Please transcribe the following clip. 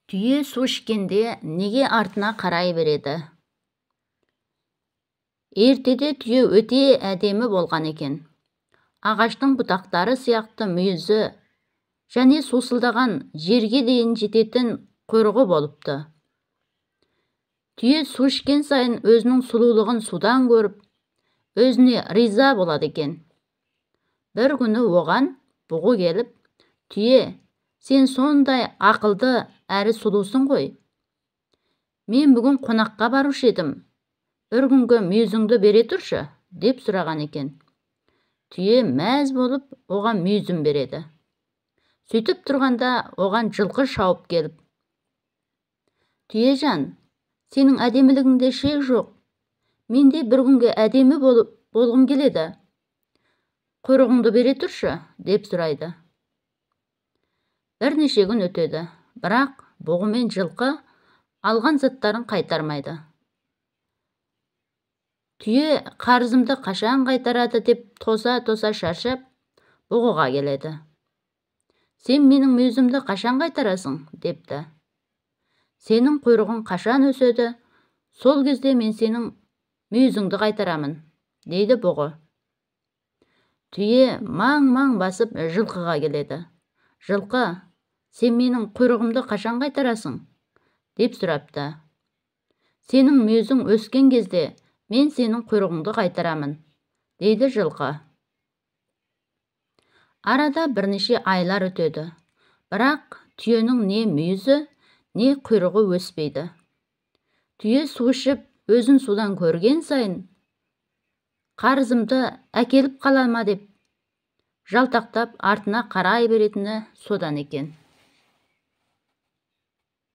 Түйе су ішкенде неге артына қарай береді? Ертеде түйе өте әдемі болған екен. Ағаштың бұтақтары сияқты мүйізі және сусылдаған жерге дейін жететін құйрығы болыпты. Түйе су ішкен сайын өзінің сұлулығын судан көріп, өзіне риза болады екен. Бір күні оған бұғы келіп, «Түйе, сен сондай ақылды әрі сұлусың ғой. Мен бүгін қонаққа барушы едім. Бір күнгі мүйізіңді бере тұршы», деп сұраған екен. Түйе мәз болып оған мүйізін береді. Сөйтіп тұрғанда оған жылқы шауып келіп, «Түйежан, сенің әдемілігіңде шек жоқ. Мен де бір күнге әдемі болғым келеді. Құйрығыңды бере тұршы», деп сұрайды. Бірнеше күн өтеді, бірақ бұғы мен жылқы алған заттарын қайтармайды. Түйе қарызымды қашан қайтарады деп тоса-тоса шаршап, бұғыға келеді. «Сен менің мүйізімді қашан қайтарасың?» депті. «Сенің құйрығың қашан өседі, сол кезде мен сенің мүйізіңді қайтарамын», дейді бұғы. Түйе маң-маң басып жылқыға келеді. «Жылқы, сен менің құйрығымды қашан қайтарасың?» деп сұрапты. «Сенің мүйізің өскен кезде мен сенің құйрығыңды қайтарамын», дейді жылқы. Арада бірнеше айлар өтеді, бірақ түйенің не мүйізі, не құйрығы өспейді. Түйе су ішіп, өзін судан көрген сайын, қарызымды әкеліп қала ма деп жалтақтап артына қарай беретіні содан екен.